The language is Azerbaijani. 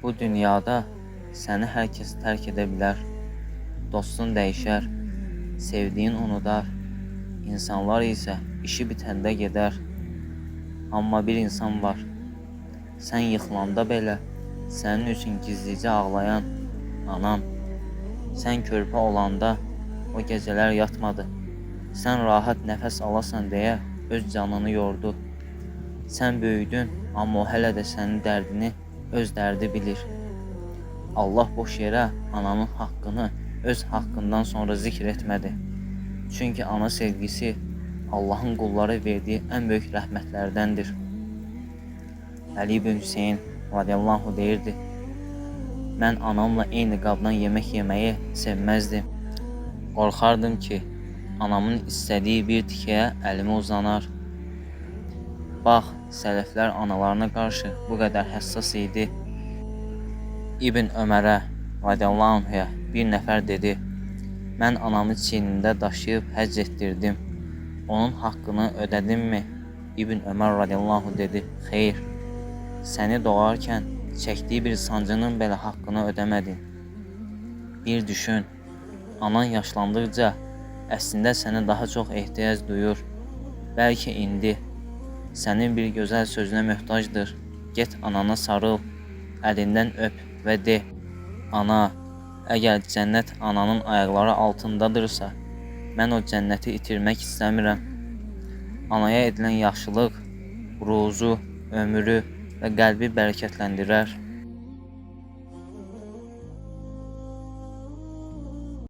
Bu dünyada səni hər kəs tərk edə bilər. Dostun dəyişər, sevdiyin unudar. İnsanlar isə işi bitəndə gedər. Amma bir insan var. Sən yıxılanda belə sənin üçün gizlicə ağlayan anan. Sən körpə olanda o gecələr yatmadı. Sən rahat nəfəs alasan deyə öz canını yordu. Sən böyüdün, amma o hələ də sənin dərdini öz dərdi bilir. Allah boş yerə ananın haqqını öz haqqından sonra zikr etmədi. Çünki ana sevgisi Allahın qullara verdiyi ən böyük rəhmətlərdəndir. Əli ibn Hüseyn radiyallahu anh deyirdi: Mən anamla eyni qabdan yemək yeməyi sevməzdim. Qorxardım ki, anamın istədiyi bir tikəyə əlimi uzanar. Bax, sələflər analarına qarşı bu qədər həssas idi. İbn Ömərə radiyallahu anhuya bir nəfər dedi: Mən anamı çiynimdə daşıyıb həcc etdirdim. Onun haqqını ödədimmi? İbn Ömər radiyallahu anh dedi: Xeyr. Səni doğarkən çəkdiyi bir sancının belə haqqını ödəmədin. Bir düşün, anan yaşlandıqca əslində sənə daha çox ehtiyac duyur. Bəlkə indi sənin bir gözəl sözünə möhtacdır. Get anana sarıl, əlindən öp və de: Ana, əgər cənnət ananın ayaqları altındadırsa, mən o cənnəti itirmək istəmirəm. Anaya edilən yaxşılıq ruzu, ömrü və qəlbi bərəkətləndirər.